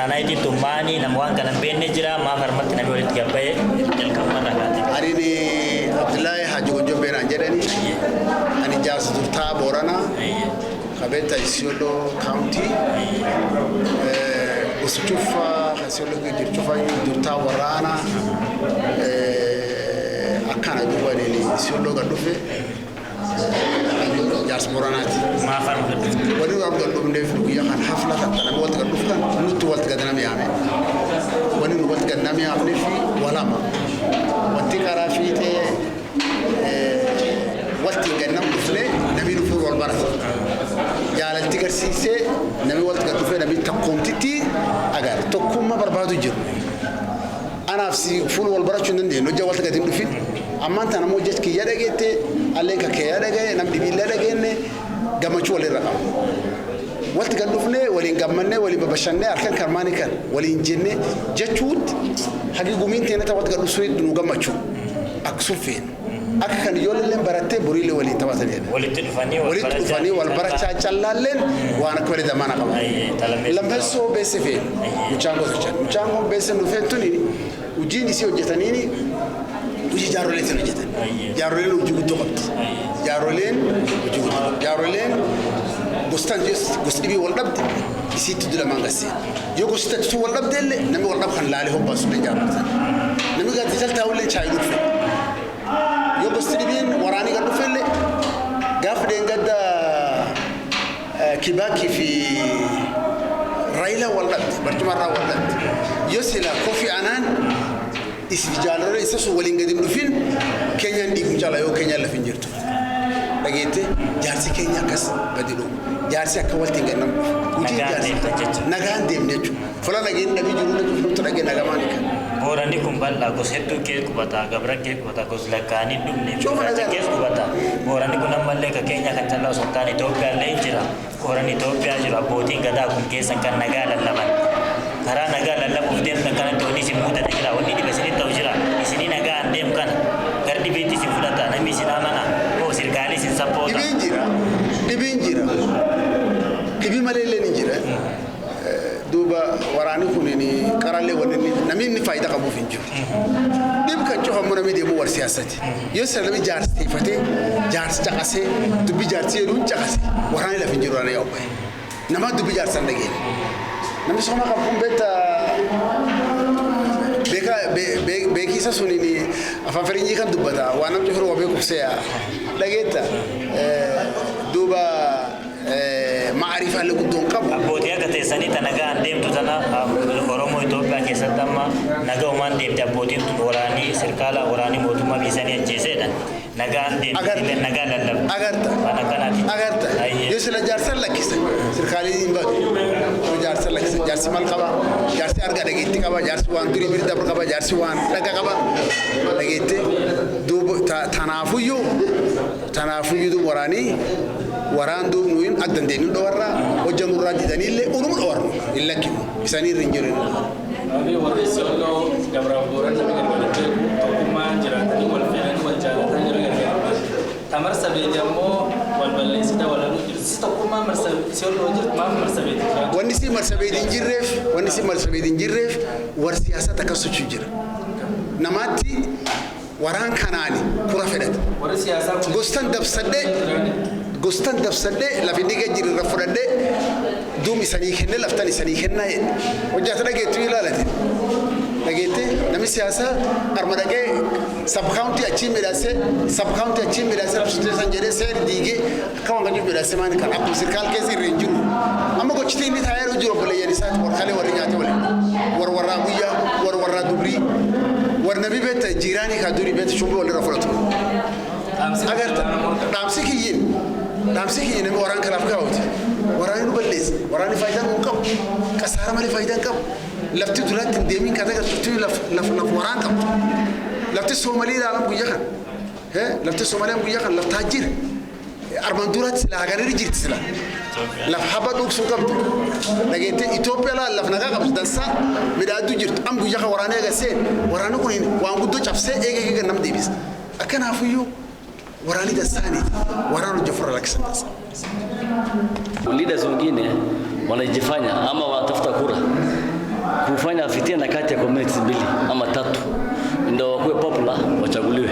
Nightiin tun maanii nama waan kana hin beekne jira, maaf harmatti namni walitti gabba'ee jalqabumarraa kaate. Ani Abdullahi Haji Gonjo Beenaan jedhani. Ani jaarsa turtaa Booranaa. Qabeetta Isiolo County. Gosa cufa Isiolo jiru cufa durtaa waraanaa. Akkana duuba Isiolo gad dhufe. Jaarsa Booranaati. Maaf harma gad dhufte? Wani nu gad dhufneef guyyaa kan hafla kan namni walitti gad dhuftan nutti walitti gad nama yaame. Wani nu walitti gad nama yaamneef walama. Wanti karaa fiixee walitti gad nama dhufne, namni dhufuun wal barata. Jaalalti garsiisee namni walitti gad dhufee namni takkoomtitti agarra. Tokkummaa barbaadu jiru. Anaaf si fuula wal barachuu hin dandeenyu, hojja walitti gad hin dhufin. Ammaan tana ammoo jecha kiyya dhageette, alleen ka kiyya dhagaye, nam dhibiillee dhageenne, gammachuu walirra qaba. Walitti gad dhufnee, waliin gammannee, waliin babashannee, harkan karmaanii kan waliin jennee jechuutti hagi gumiin teenya walitti gad dhufsuu nu gammachuu akkasuma feenu. Akka kan ijoolleen barattee boriilee waliin taphatanidha. Walitti dhufanii wal Walitti dhufanii wal barachaa callaalleen waan akka malee damaana qaba. Lammeessoo beesse feenu. Mucaan gosa hojjetan. Mucaan kun beesse dhufeen tuni hojiin isii hojjetaniini hojii jaarroleetiin hojjetan. Jaarroleen hojii guddoo qabdi. Jaarroleen hojii guddoo. Jaarroleen gostaan gosti dhibii wal dhabde isiitti dulamaan gasseen. Yoo gosti takkituu wal dhabde illee, namni wal dhabu kan laalee hobbaasu illee jaarroleetan. Namni gadi jaltaa'u illee chaayii dhufe. Yoo gosti dhibiin waraanii gad dhufe illee, gaafa dheengadda Kibaakii fi Raayilaa wal dhabde, barcumarraa wal dhabde. Yoo sila Kofi Annan isif jaalallee isa sun waliin gadi hin dhufin, Keenyaan dhiigu cala yoo Keenyaan lafa hin jirtu. Dhageette, jaarsi keenya akkas gadi dhufu. Jaarsi akka walitti hin gannamu. Nagaan deemtan jechuudha. Nagaan deemne jechuudha. Fuula nageen dhabii jiru nuti dhagee nagamaan kan. Booranni kun bal'aa, gosa hedduu kee qubata, gabra kee qubata, gosa lakkaa'anii dhumne, Cufa gurraacha nagaa. kees qubata. Booranni kun ammallee ka keenya kan callaa osoo hin taane Itoophiyaa illee hin jira. Booranni Itoophiyaa jiru, abbootiin gadaa kun keessan kan nagaa lallaban. Karaa nagaa lallabuuf deemtan kanatti wanni isin mudate jira, wanni dhiba isinitti ta'u jira. Isinii nagaan deemu kana gar dhibiitti isin fudhata, namni isin amana, hoo sirkaalii isin sappoota. Dhibiin jira. Dhibiin jira. Dhibii malee illee ni jira. Duuba waraanni kun qarallee wanni namni inni faayidaa qabuuf hin jiru. Dhib kan cufamu namni deemu war siyaasati. Yoo sila namni jaarsifatee, jaarsi caqasee, dubbii jaarsi jedhuun caqase, waraanni lafa hin jiru waraana yaa'u bahe. Nama dubbii jaarsan dhageenya. Namni soma qabu kun beektaa beeka beekisa suniin afaan firiinjii kan dubbata, waan namni cufiru waa beekuuf se'a. Dhageetta, duuba maariif haalli guddoon qabu. Abbootii akka teessanii ta nagaan deemtu tana, Oromoo Itoophiyaa keessatti amma naga umaan deemte, abbootiin tun waraanii sirkaala, waraanii mootummaa biisanii ajjeeseedha. Nagaan deemte nagaa lallabde. Agarta. Waan akkanaati. Agarta. Yoo sila jaarsan lakkisa, sirkaalii hin badu. Yoo jaarsan lakkisa, jaarsi maal qaba? Jaarsi arga dhageetti qaba, jaarsi waan durii biri dabru qaba, jaarsi waan dhaga qaba. Dhageette, duuba tanaafuyyuu duuba waraanii waraan duub nuyin akka dandeenyu dhowarraa hojja nurraa didaniillee unuma dhowarnu hin lakkinu, isanii irra hin jiru. Namni warri Isiyooloo Gabraaf Booran namni gargar hin beeku, tokkummaan jiraatanii, wal fedhanii, wal jaalataa jira, gargar hin beeku. Ta Marsabeeti ammoo wal balleessita walaluu jirti. Si tokkummaan Marsa Isiyooloo jirtu maaf Marsabeeti jiraatu? Wanni si Marsabeeti hin jirreef war siyaasatti akkas sochii jira. Namaatti waraan kanaani kura fedhate. Warri siyaasaa kun Gostan dabsadhee lafi inni gad jiru irra fudhadhee duum isanii kenne, laftan isanii kennaa jedhe. Hojjata dhageettu ilaalate. Dhageette, namni siyaasaa arma dhaqee sub county achii midhaasee, sub county achii midhaasee, labsitee san jedhee seeri diigee akka waan kan jiru midhaasee maani kan akkuma sirkaal keessa irra hin jiru. Amma gochiti inni taa'ee jiru obboleeyyan isaati warqalee warri nyaate waliin. War warraa guyyaa, war warraa dubrii, war nabi beekta jiiraanii kan durii beekta shumbii walirra fudhatu. Agarta, dhaamsi kiyyin namni waraan kanaaf kaa'uti. Waraanni nu balleessa. Waraanni faayidaa nuu qabu. Qasaara malee faayidaa hin qabu. Lafti duratti hin deemin kan agartu laf laf laf waraan qabdu. Lafti Soomalii ilaalan guyyaa kan. Lafti Soomaliyaan guyyaa kan laftaa jira. Armaan duratti sila haganirri jirti sila. Laf haba dhugsuu qabdu. Dhageettee, Itoophiyaa laal, laf nagaa qabdu, dansaa midhaaddu jirtu. Am guyyaa kan waraanee agarsiise, waraanni kun waan guddoo cabsee eega eega nama deebisa. Akkanaafuyyuu waraanni dansaaniiti. Waraan hojii ofirra lakkisan dansa. Leaders wengine wanajifanya ama wanatafuta kura. kufanya fitina kati ya communities mbili ama tatu ndio wakuwe popular wachaguliwe.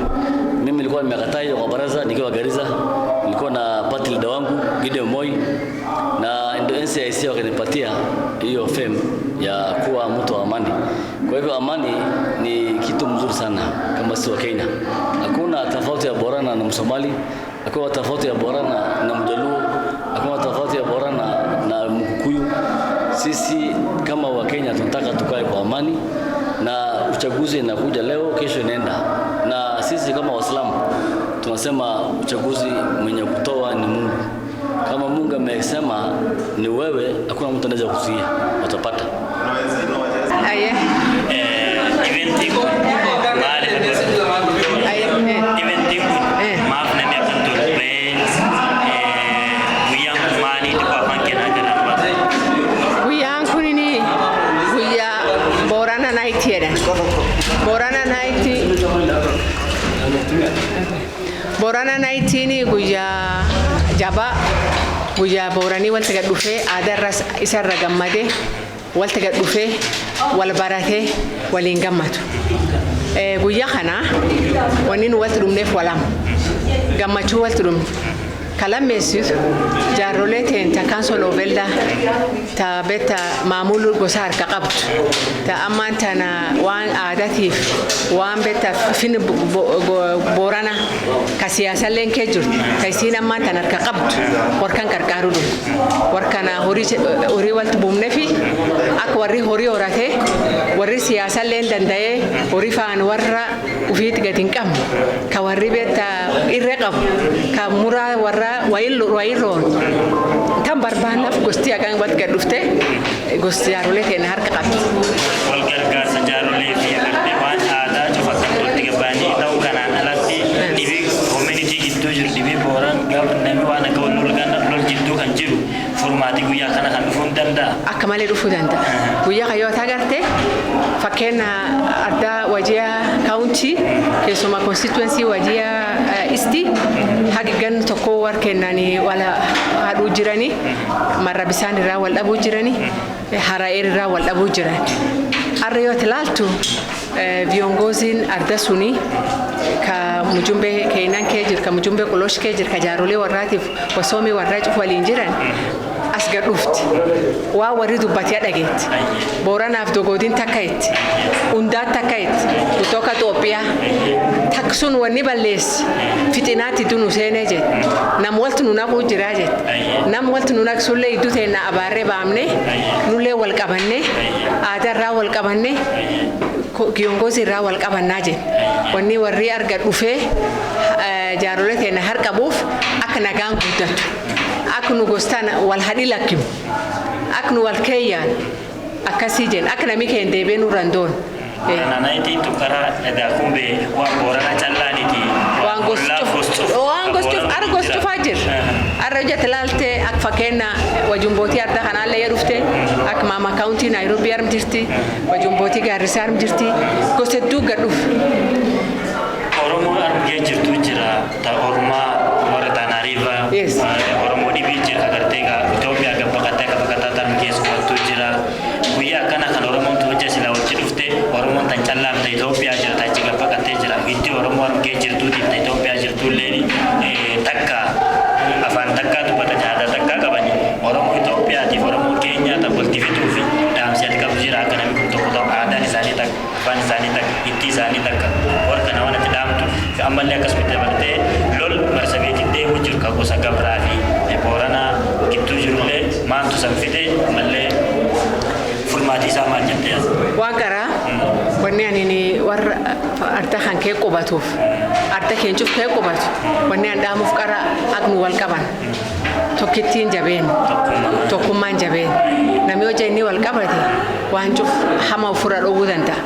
Mimi nilikuwa nimekataa hiyo kwa baraza nikiwa Garissa, nilikuwa na party leader wangu Gideon Moi, na ndio NCIC wakanipatia hiyo fame ya kuwa mtu wa amani. Kwa hivyo amani ni kitu mzuri sana kama si wa Kenya. Hakuna tofauti ya Borana na Msomali, hakuna tofauti ya Borana na Mjaluo, hakuna tofauti ya Borana na Mkikuyu. Sisi kama Wakenya tunataka tukae kwa amani, na uchaguzi inakuja leo, kesho inaenda. Na sisi kama Waislamu tunasema uchaguzi mwenye kutoa ni Mungu. Kama Mungu amesema ni wewe, hakuna mtu anaweza kuzuia, utapata. Aye. Eventiin kun maaliif Aye. Eventiin kun maaf namni akkan tolu ba'ee guyyaan kun maalii xiqqoo afaan keenyaa kanaan baasa? Guyyaan kun guyyaa Boorana Night jedhan. Boorana Night Boorana Nightiin guyyaa jabaa, guyyaa Booranii walti gad dhufee aadaa irra isarra gammadee walti gad dhufee wal baratee waliin gammadu. Guyyaa kana wanni nu walti dhumneef walama. Gammachuu walti dhumne. Kalammeessitu jaarrolee teen ta Council of Elder, ta betta maamulu gosa harka qabdu, ta ammaan tana waan aadaatiif waan betta fin Boorana ka siyaasalleen kee jirtu, ka isiin ammaan tana harka qabdu, warkan qarqaaru dhume. Warkana horii walti buufne fi akka warri horii horatee warri siyaasalleen danda'ee horii faan warra ufiitti gadi hin qabne, ka warri betta irree qabu, ka muraa warra wayin roon tan barbaannaaf gosti hagan wal gad dhufte gosti jaarolee teenya harka qabdi. Wal gargaarsa jaarrolee fi agartee waan aadaa cufa kan tolti gabaanii ta'uu kanaan alatti dhibii community gidduu jiru, dhibii Booran gaafa namni waan akka wal lol jidduu kan jiru, furmaatii guyyaa kana kan dhufuu hin danda'a. Akka malee dhufuu danda'a. Guyyaa kan yoo agarte, fakkeenya addaa Wajiyaa County, keessumaa constituency Wajiyaa East, haga gan tokko war kennanii wal hadhuu jiranii, marra bisaan irraa wal dhabuu jiranii, hara'eer irraa wal dhabuu jiran. Har'a yoo ilaaltu, viongoziin arda suni, ka mujumbe keenan kee jir, ka mujumbe qolosh kee jir, ka jaarolee warraatiif wasoomii warraa cufu waliin jiran as gad dhufti. Waa warri dubbatee dhageetti. Booranaaf dogoodiin takka itti. Hundaat takka itti. Kutoka Itoophiyaa. Taksuun wanni balleessi. Fixinaatti dunu seenee jette. Nam walti nu naquu jiraa jette. Nam walti nu naqsullee iddoo teenna abaarree baamne, nullee wal qabanne, aadaa irraa wal qabanne, kiongozi irraa wal qabannaa jette. Wanni warri arga dhufee jaarolee teenna harqabuuf akka nagaan guddatu. Akka nu gostaan wal hadhi lakkimu. Akka nu wal keeyyaan akkasii jenna. Akka namni keenya deebi'ee nurra hin doon. Boorana Nightiin tun karaa edaa kumbe waan Boorana callaaniti. Waan gostuuf arra gostufaa jira. Arra hojjete laalte, akka fakkeenya wajumbootii arda kanaallee yoo dhufte, akka maama county Nairobi arm jirti, wajumbootii Gaarrisaa arm jirti, gosa hedduu gad dhufu. Oromoo argee jirtu jira, ta Oromaa warra Tana River. Oromoo dhibii jira agartee Itoophiyaa gabbaqattee akka baqataa ta'an keessa qubattu jira. Guyyaa akkana kan Oromoon hojja sila wajji dhufte, Oromoon tan callaamte Itoophiyaa jira, ta achi gabbaqattee jira. Itti Oromoo argee jirtuutiif ta Itoophiyaa jirtullee takka, afaan takkaa dubbatan, aadaa takkaa qabani. Oromoo Itoophiyaatiif Oromoo Keenyaa ta walitti fiduu fi dhaamsi ati qabu jira, akka namni kun tokko ta'u, aadaan isaanii takka, afaan isaanii takka, itti isaanii takka. Warra kana waan ati dhaamtu fi ammallee akkasumatti dabalatee lol Marsabeetiin deemuu jiru kan gosa Gabraa fi Booranaa gidduu jirullee maantu san fide, ammallee furmaatii isaa maal jettee as? Waan qaraa wanni ani warra arda kan kee qubatuuf, arda keencuuf kee qubatu, wanni an dhaamuuf qara akka nu wal qaban, tokkittiin jabeen, tokkummaan jabeen. Namni hojii inni wal qabate waan cuf hama ofirra dhowwuu danda'a.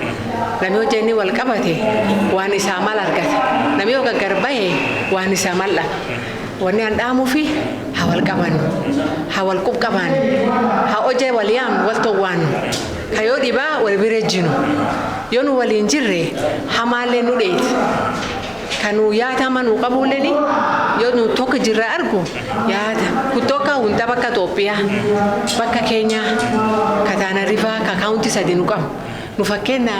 Namni hojii inni wal qabate waan isaa mal argata. Namni yoo gargar bahe waan isaa mal dhaba. Wanni an dhaamuufi haa wal qabannu, haa wal qub qabaannu, haa hojii wal yaamnu, wal towwaannu, ka yoo dhibaa wal bira jinu. Yoo nu waliin jirre hamaallee nu dheeti. Kanuu yaadama nuu qabuulleen yoo nu tokko jirra argu yaada kutoka hunda bakka Itoophiyaa, bakka Keenyaa, ka Tana River, ka kaawuntii sadi nu qabu. Nu fakkeenya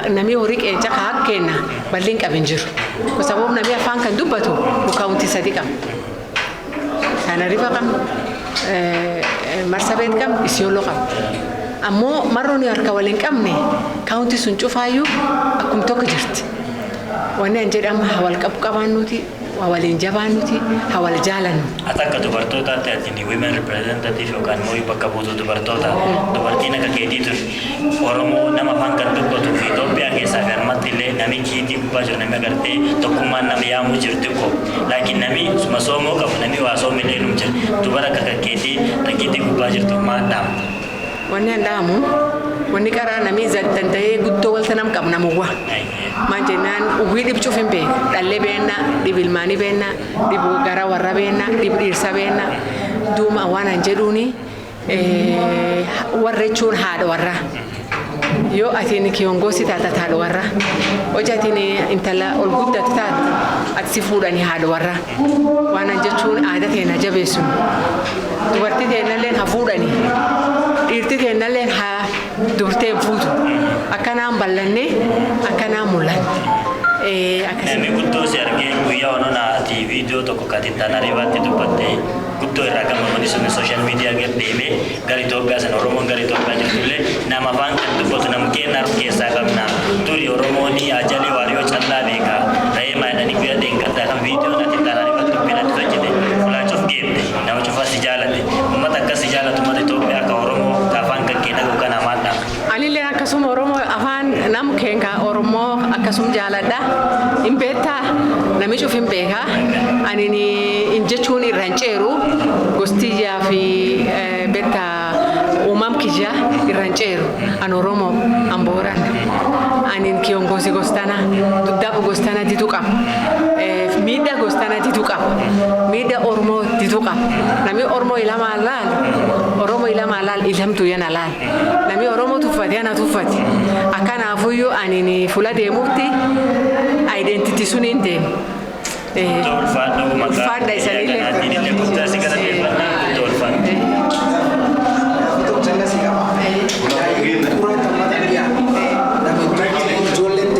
namni horii qeenca ka akka kenna bal'in qabin jiru. Sababni namni afaan kan dubbatu nu kaawuntii sadi qaba. Tana River qabna, Marsabit qabna, Isiolo qabna. Ammoo marroon harka waliin qabne kaawuntii sun cufaayyuu akkum tokko jirti. Wanni an jedhamu wal qabu qabaannuti, waliin jabaannuti, wal jaalannu. Ati akka dubartootaatti, ati women representative yookaan immoo bakka buutuu dubartoota, dubartiin akka keetii tun Oromoo nama afaan kan dubbatuu fi Itoophiyaa keessaa fi ammatti illee nami kiitii gubbaa jiru, nami agartee tokkummaan nama yaamuu jiru xiqqoo, laakiin nami masoomoo qabu, nami waa soomillee num jira, dubara akka keetii takkiitii gubbaa jirtu maal dhaamta? Wanni an dhaamu, wanni qaraa namni danda'ee guddoo walta nam qabu namuwwa. Maal jennaan, uwwii dhibcuuf hin beeku. Dhallee beenna, dhib ilmaanii beenna, dhib gara warra beenna, dhib dhiirsa beenna. Duuma waan an jedhuuni, warra jechuun haadha warraa. Yoo atiin kiongozi taata, haadha warraa. Hojii atiin intala ol guddatu taate, ati si fuudhanii haadha warraa. Waan an jechuun aadaa teenya jabeessu. Dubartii teennallee haa fuudhanii. Dhiirti teennallee haa dubartee fuutu. Akkanaan ballannee akkanaan mul'anne. Namni guddoo si argee guyyaa onoon ati viidiyoo tokko kan Tana Rivertti dubbattee guddoo irraa gammadanii sun social media gad deemee gara Itoophiyaa sana, Oromoon gara Itoophiyaa jirtullee nama afaan kan dubbatu nam keenya keessaa qabna, duri Oromoon ajalee waariyoo callaa beeka re'ee maayilanii guyyaa dheengaddaa kan viidiyoon ati Tana Rivertti dubbinatti hojjete fulaachuuf geette, nama cufaa si jaalate, uummata akkas si jaalatu, uummata Itoophiyaa ka Oromoo ka afaan kan kee dhagahu kana maal dhaama? Anillee akkasuma Oromoo afaan nam keenka Oromoo akkasuma jaaladha. Hin beektaa, nami cuf hin beekaa. Ani hin jechuun irra hin ceeru, gostiyyaa fi beektaa uumam kiyya irra hin ceeru. An Oromoo, an Booran. Ani kiongozi gostana duddaaf gostana didu qaba. Miidhaa gostana didu qaba. Miidhaa Oromoo didu qaba. Nami Oromoo ilamaa laal, Oromoo ilamaa laal, ilamtu yana laal. Nami Oromoo tuffate ana tuffate. Akkanaafuyyuu ani fuula deemuutti identity sun hin deemu. Guddoo ulfaadhu maqaa Ulfaadha isanillee. Kanaatiin illee guddaa si galateeffannaa, guddoo ulfaadhu. Ijoolleen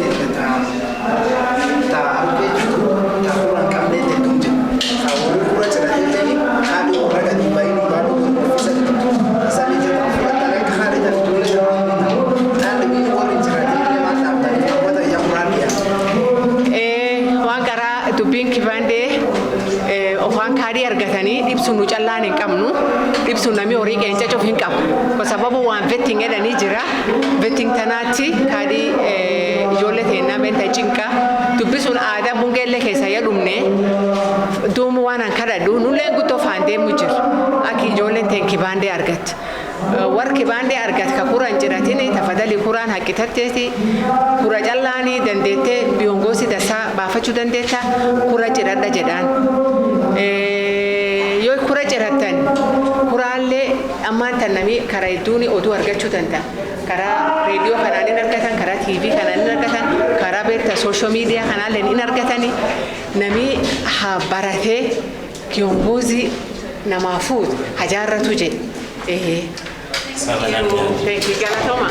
ta harkee jirtu ta kura hin qabne hedduu jira. Ta warri kura jedhatee haadhi warra gadi bahin baadhu ofiisa isaan ijoo fudhatan akka haadhi tan ijoollee taan dhibii warri jiraatee maal dhaabtanii uummata ija kuraan dhiyaatu. Waan karaa dubbiin kibandee ofaan kaadii argatanii dhibsu nu callaan hin qabnu, dhibsu namni horii qeenca cuuf hin qabu. Sababu waan vetting jedhanii jira. Vetting tanaatti kaadii ijoollee teennaa beektaa cinqa. Dubbi sun aadaa bungeellee keessa yaa dhumne, duumu waan an kadhadhu, nullee guddoo faan deemu jira. Akka ijoolleen teen kibandee argattu. Warri kibandee argat ka kuraan jedhatin tafadhali kuraan haqqitatteeti, kura callaanii dandeettee biyyoongoosi tasaa baafachuu dandeetta, kura jedhadha jedhaan. Yoo kura jedhattan, kuraallee ammaan tan namni karaa hedduun oduu argachuu danda'a. Karaa reediyoo kanaan hin argatan, karaa TV kanaan hin argatan, karaa beektaa social media kanaallee hin argatani. Namni haa baratee kiongozi namaa fuut hajaarratu jedhe. Thank you. Galatoma.